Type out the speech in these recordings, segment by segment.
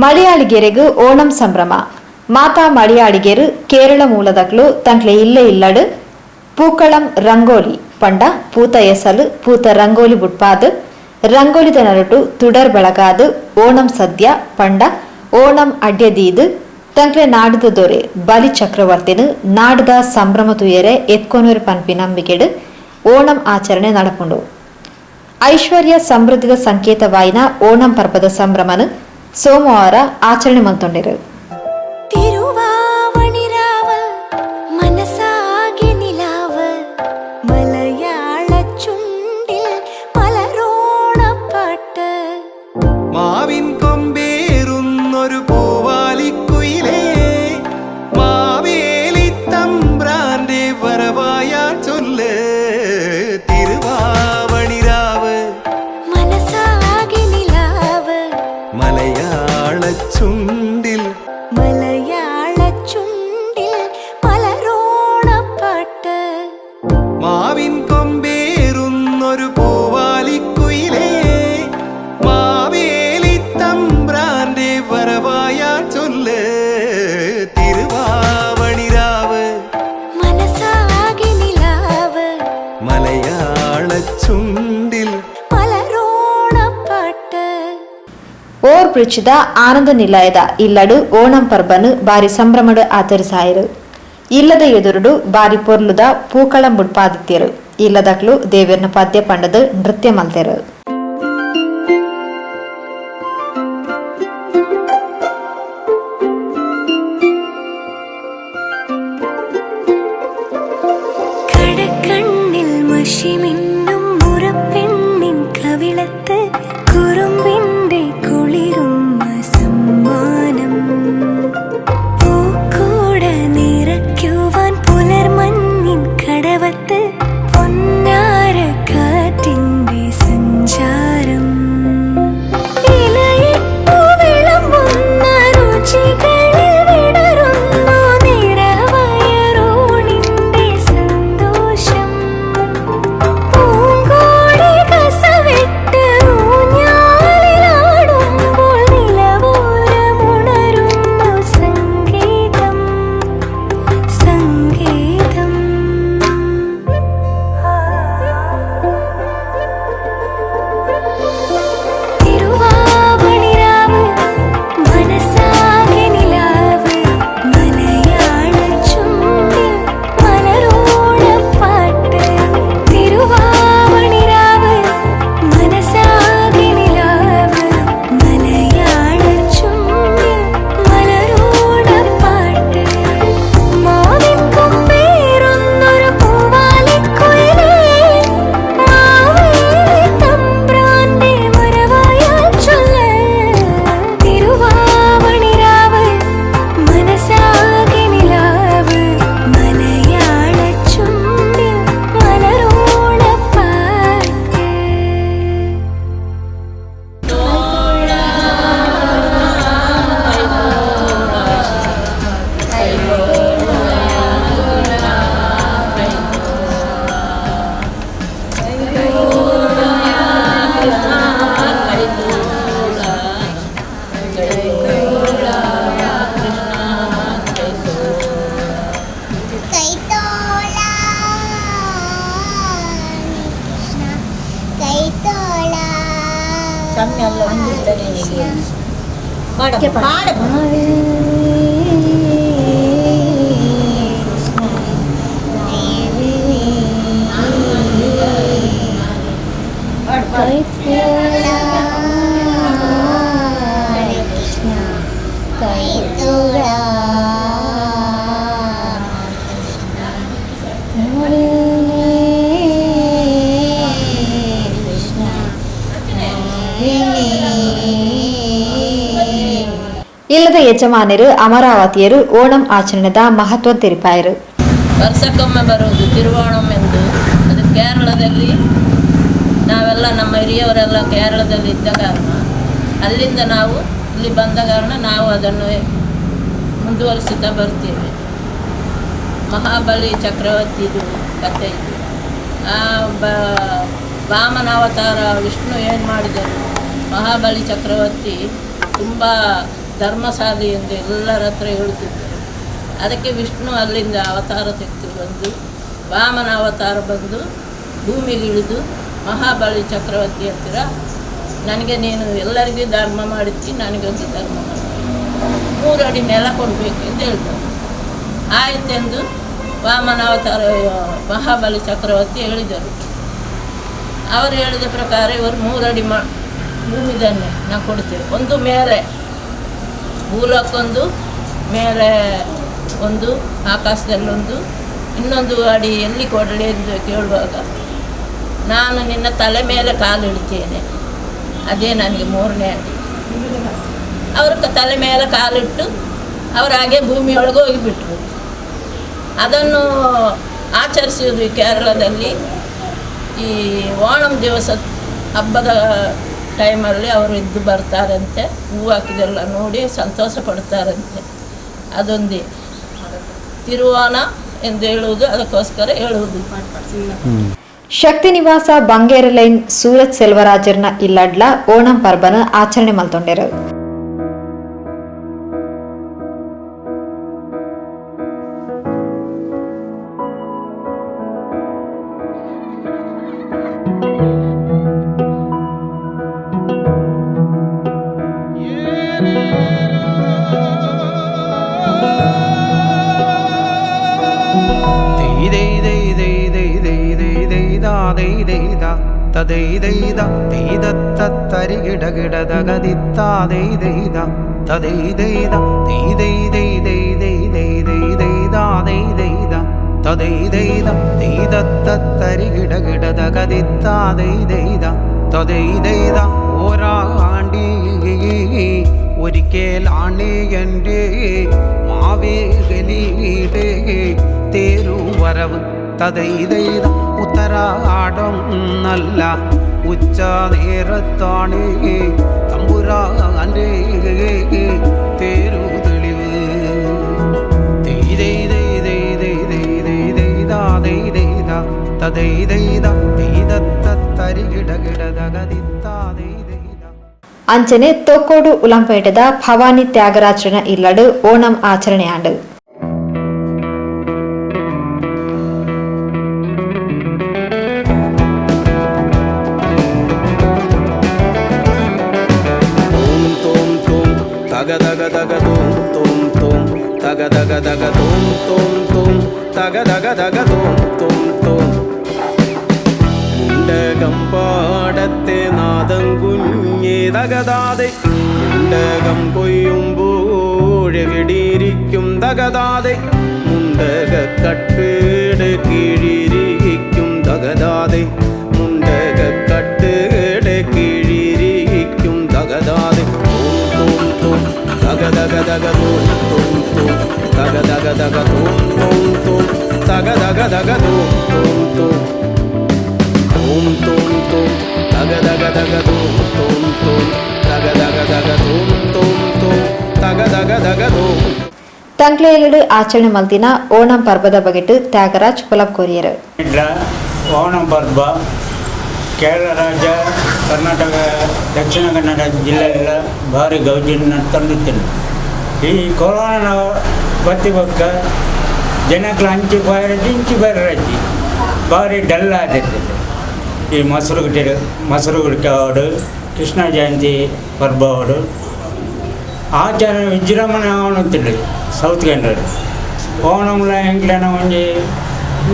ಮಲಯಾಳಿಗೆರೆಗ್ ಓಣಂ ಸಂಭ್ರಮ. ಮಾತಾ ಮಲಯಾಳಿಗೆರು ಕೇರಳ ಮೂಲದಕ್ಲು ತಂಕ್ಲೆ ಇಲ್ಲೇ ಇಲ್ಲಡು ಪೂಕಳಂ ರಂಗೋಲಿ ಪಂಡ ಪೂತ ಎಸಲು ಪೂತ ರಂಗೋಲಿ ಬುಟ್ಪಾದ್ ರಂಗೋಲಿದ ನಡುಟು ತುಡರ್ ಬೆಳಗಾದ್ ಓಣಂ ಸದ್ಯ ಪಂಡ ಓಣಂ ಅಡ್ಯದೀದ್ ತಂಕ್ಲೆ ನಾಡದ ದೊರೆ ಬಲಿ ಚಕ್ರವರ್ತಿನ ನಾಡದ ಸಂಭ್ರಮ ತುಯರೆ ಎತ್ಕೊನೂರು ಪನ್ಪಿ ನಂಬಿಕೆಡು ಓಣಂ ಆಚರಣೆ ನಡಪುಂಡು. ಐಶ್ವರ್ಯ ಸಮೃದ್ಧಿದ ಸಂಕೇತವಾಯಿನ ಓಣಂ ಪರ್ಬದ ಸಂಭ್ರಮನ ಸೋಮವಾರ ಆಚರಣೆ ಮಲ್ತೊಂಡಿರು. തിരുവാവണിരാവ് മനസ്സാകെ നിലാവ് മലയാള ചുണ്ടിൽ മലരോണപ്പാട്ട്. മാവിൻ കൊമ്പേറുന്നൊരു പൂവാലിക്കുയിലേ, മാവേലി തമ്പ്രാന്റെ വരവായാൽ ചൊല്ല്, തിരുവാവണിരാവ് മനസ്സാകെ നിലാവ് മലയാള ചുണ്ടിൽ മലയാള ചുണ്ടിൽ മലരോണപ്പാട്ട്. മാവിൻ കൊമ്പേറുന്നൊരു പൂവാലിക്കുയിലേ, മാവേലി തമ്പ്രാന്റെ വരവായാൽ ചൊല്ല്, തിരുവാവണിരാവ് മനസ്സാകെ നിലാവ് മലയാള ചുണ്ടിൽ മലരോണപ്പാട്ട്. ಓರ್ ಬ್ರಿಡ್ಜ್ದ ಆನಂದ ನಿಲಯದ ಇಲ್ಲಡು ಓಣಂ ಪರ್ಬನು ಬಾರಿ ಸಂಭ್ರಮಡು ಆಚರಿಸಾಯರು. ಇಲ್ಲದ ಎದುರುಡು ಬಾರಿ ಪೊರ್ಲುದ ಪೂಕಳಂ ಬುಡ್ಪಾದಿತ್ಯರು. ಇಲ್ಲದಕ್ಲು ದೇವೆರ್ನ ಪದ್ಯ ಪಂಡದು ನೃತ್ಯ ಮಲ್ತೆರು. കടക്കണ്ണിൽ മഷി മിന്നും മുറപ്പെണ്ണിൻ കവിളത്ത് കുറുമ്പിന്റെ കുളിരുമ്മ സമ്മാനം. പൂക്കൂട നിറയ്ക്കുവാൻ പുലർമഞ്ഞിൻ കടവത്ത് പൊന്നാര കാറ്റിന്റെ സഞ്ചാരം. ഇലയിട്ടു വിളമ്പുന്ന രുചികളിൽ വിടരുന്നു നിറവയറൂണിന്റെ സന്തോഷം. പൂങ്കോടി കസവിട്ട് ഊഞ്ഞാലിലാടുമ്പോൾ നിലവോരമുണരുന്നു സംഗീതം, സംഗീതം. തിരുവാവണിരാവ് മനസ്സാകെ നിലാവ് മലയാള ചുണ്ടിൽ മലരോണപ്പാട്ട്. തിരുവാവണിരാവ് മനസ്സാകെ നിലാവ് മലയാള ചുണ്ടിൽ മലരോണപ്പാട്ട്. മാവിൻ കൊമ്പേറുന്നൊരു പൂവാലിക്കുയിലേ, മാവേലി തമ്പ്രാന്റെ വരവായാൽ ചൊല്ല്, തിരുവാവണിരാവ് മനസ്സാകെ നിലാവ് മലയാള ചുണ്ടിൽ മലരോണപ്പാട്ട്. കൈത്തോള കൃഷ്ണ കൈത്തോള. കൃഷ്ണ കൈത്തോള. കൃഷ്ണ. ಇಲ್ಲದ ಯಜಮಾನರು ಅಮರಾವತಿಯರು ಓಣಂ ಆಚರಣೆದ ಮಹತ್ವ ತೆರಿಪಾಯರು. ವರ್ಷಕ್ಕೊಮ್ಮೆ ಬರುವುದು ತಿರುವೋಣಂ ಎಂದು. ಅದು ಕೇರಳದಲ್ಲಿ ನಾವೆಲ್ಲ ನಮ್ಮ ಹಿರಿಯವರೆಲ್ಲ ಕೇರಳದಲ್ಲಿ ಇದ್ದ ಕಾರಣ, ಅಲ್ಲಿಂದ ನಾವು ಇಲ್ಲಿ ಬಂದ ಕಾರಣ ನಾವು ಅದನ್ನು ಮುಂದುವರಿಸುತ್ತಾ ಬರ್ತೀವಿ. ಮಹಾಬಲಿ ಚಕ್ರವರ್ತಿದು ಕಥೆ ಇದು. ಆ ಬ ವಾಮನ ಅವತಾರ ವಿಷ್ಣು ಏನು ಮಾಡಿದರು, ಮಹಾಬಲಿ ಚಕ್ರವರ್ತಿ ತುಂಬ ಧರ್ಮಶಾಲಿ ಎಂದು ಎಲ್ಲರ ಹತ್ರ ಹೇಳುತ್ತಿದ್ದರು. ಅದಕ್ಕೆ ವಿಷ್ಣು ಅಲ್ಲಿಂದ ಅವತಾರ ತೆಗೆದು ಬಂದು, ವಾಮನ ಅವತಾರ ಬಂದು ಭೂಮಿಗಿಳಿದು ಮಹಾಬಲಿ ಚಕ್ರವರ್ತಿ ಹತ್ತಿರ, ನನಗೆ ನೀನು ಎಲ್ಲರಿಗೂ ಧರ್ಮ ಮಾಡಿದ್ದಿ, ನನಗೊಂದು ಧರ್ಮ ಮಾಡ್ತಿ, 3 ಅಡಿ ನೆಲ ಕೊಡಬೇಕು ಎಂದು ಹೇಳ್ತಾರೆ. ಆಯಿತೆಂದು ವಾಮನ ಅವತಾರ ಮಹಾಬಲಿ ಚಕ್ರವರ್ತಿ ಹೇಳಿದರು. ಅವರು ಹೇಳಿದ ಪ್ರಕಾರ ಇವರು 3 ಅಡಿ ಭೂಮಿದನ್ನೇ ನಾವು ಕೊಡ್ತೇವೆ, ಒಂದು ಮೇಲೆ ಭೂಲಕ್ಕೊಂದು, ಮೇಲೆ ಒಂದು, ಆಕಾಶದಲ್ಲೊಂದು, ಇನ್ನೊಂದು ಅಡಿ ಎಲ್ಲಿ ಕೊಡಲಿ ಎಂದು ಕೇಳುವಾಗ, ನಾನು ನಿನ್ನ ತಲೆ ಮೇಲೆ ಕಾಲಿಡ್ತೇನೆ, ಅದೇ ನನಗೆ 3ನೇ ಅಡಿ. ಅವರು ತಲೆ ಮೇಲೆ ಕಾಲಿಟ್ಟು ಅವರು ಹಾಗೆ ಭೂಮಿಯೊಳಗೆ ಹೋಗಿಬಿಟ್ರು. ಅದನ್ನು ಆಚರಿಸುವುದು ಕೇರಳದಲ್ಲಿ ಈ ಓಣಂ ದಿವಸ ಹಬ್ಬದ ಟೈಮಲ್ಲಿ ಅವರು ಇದ್ದು ಬರ್ತಾರಂತೆ, ಹೂವು ಹಾಕಿದೆಲ್ಲ ನೋಡಿ ಸಂತೋಷ ಪಡ್ತಾರಂತೆ. ಅದೊಂದೇ ತಿರುವೋಣ ಎಂದು ಹೇಳುವುದು, ಅದಕ್ಕೋಸ್ಕರ ಹೇಳುವುದು. ಶಕ್ತಿ ನಿವಾಸ ಬಂಗೇರ ಲೈನ್ ಸೂರತ್ ಸೆಲ್ವರಾಜರ್ನ ಇಲ್ಲಡ್ಲ ಓಣಂ ಪರ್ಬನ ಆಚರಣೆ ಮಲ್ತೊಂಡೆರು. ഒരാണ്ടി ഒരിക്കലാണി എൻ്റെ മാവേലിയുടെ തേരുവരവ് തതൈതൈത ഉത്തരാടം നല്ല ഉച്ച നേരത്താണ് തമ്പുരാൻ്റെ തേരു തെളിവ്. ಅಂಚನೆ ತೋಕೋಡು ಉಲಂಪೇಟೆದ ಭವಾನಿ ತ್ಯಾಗರಾಜನ ಇಲ್ಲಡು ಓಣಂ ಆಚರಣೆಯಾಂಡು. മുണ്ടകം പാടത്തെ നാദം കുഞ്ഞേ തകതാതെ, മുണ്ടകം കൊയ്യുമ്പോഴെവിടിയിരിക്കും തകതാതെ, മുണ്ടക കട്ടേട് കീഴിരിക്കും തകതാതെ, മുണ്ടക കട്ടേട് കീഴിരിക്കും തകതാതെ. തോം തോം തോം തക തക തക തോം തോം തോം തക തക തക തോം തോം തോം തക തക തക തോം തോം തോം തോം തോം തോം തക തക തക തോം തോം തോം തക തക തക തോം തോം തോം തക തക തക തോം. ತಂಕ್ಲೆಯಲಡು ಆಚರಣೆ ಮಲ್ತಿನ ಓಣಂ ಪರ್ಬದ ಬಗೆಟ್ ತ್ಯಾಗರಾಜ್ ಪೊಲಬ್ ಕೋರಿಯರು. ಓಣಂ ಪರ್ಬ ಕೇರಳ ರಾಜ್ಯ, ಕರ್ನಾಟಕ, ದಕ್ಷಿಣ ಕನ್ನಡ ಜಿಲ್ಲೆಲ್ಲ ಭಾರಿ ಗೌಜಿನ ತಂದಿತ್ತು. ಈ ಕೊರೋನಾ ಬತ್ತಿ ಬೊಕ್ಕ ಜನಕ್ಲ ಅಂಚಿ ಬಾರಜ್ಜಿ ಇಂಚಿ ಬಾರಜ್ಜಿ ಭಾರಿ ಡಲ್ ಆದಿರ್ತದೆ. ಈ ಮೊಸರು ಮೊಸರು ಗುಡಿಕೆ ಕೃಷ್ಣ ಜಯಂತಿ ಪರ್ಬ ಅವಡು ಆಚರಣೆ ವಿಜೃಂಭಣೆ ಆವೊಂದುಂಡು ಸೌತ್ ಕೆನರಾ. ಓಣಂಲ ಎಂಕ್ಲೆನ ಒಂಜಿ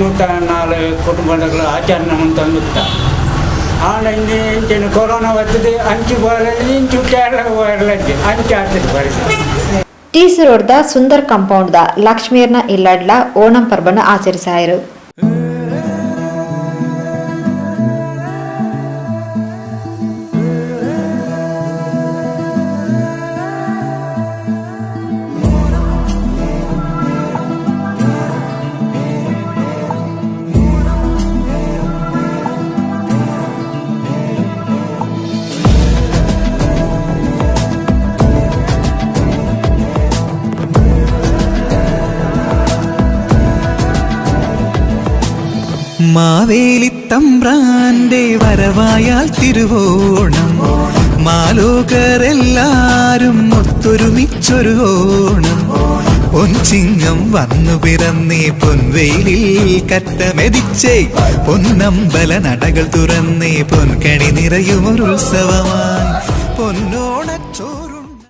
104 ಕುಟುಂಬದಕ್ಲು ಆಚರಣೆ ಮಂತೊಂದಿತ್ತ. ಆಂಡ ಇಂಚಿ ಇಂಚಿನ ಕೊರೋನಾ ಬರ್ತದೆ, ಅಂಚು ಬಾರಲಿ ಇಂಚು ಕೇರಳ ಬಾರಲಜ್ಜಿ ಅಂಚು ಆಗ್ತದೆ ಪರಿಸ್ಥಿತಿ. ಟಿಸಿ ರೋಡ್ದ ಸುಂದರ್ ಕಾಂಪೌಂಡ್ದ ಲಕ್ಷ್ಮೀರ್ನ ಇಲ್ಲಡ್ಲ ಓಣಂ ಪರ್ಬನ ಆಚರಿಸಾಯರು. മാവേലി തമ്പ്രാന്റെ വരവായാൽ തിരുവോണം, മാലോകരെല്ലാരും ഒത്തൊരുമിച്ചൊരു ഓണം. പൊൻചിങ്ങം വന്നു പിറന്നേ, പൊൻവെയിലിൽ കറ്റമെതിച്ചേ, പൊന്നമ്പല നടകൾ തുറന്നേ, പൊൻകണി നിറയുമൊരുത്സവമാ.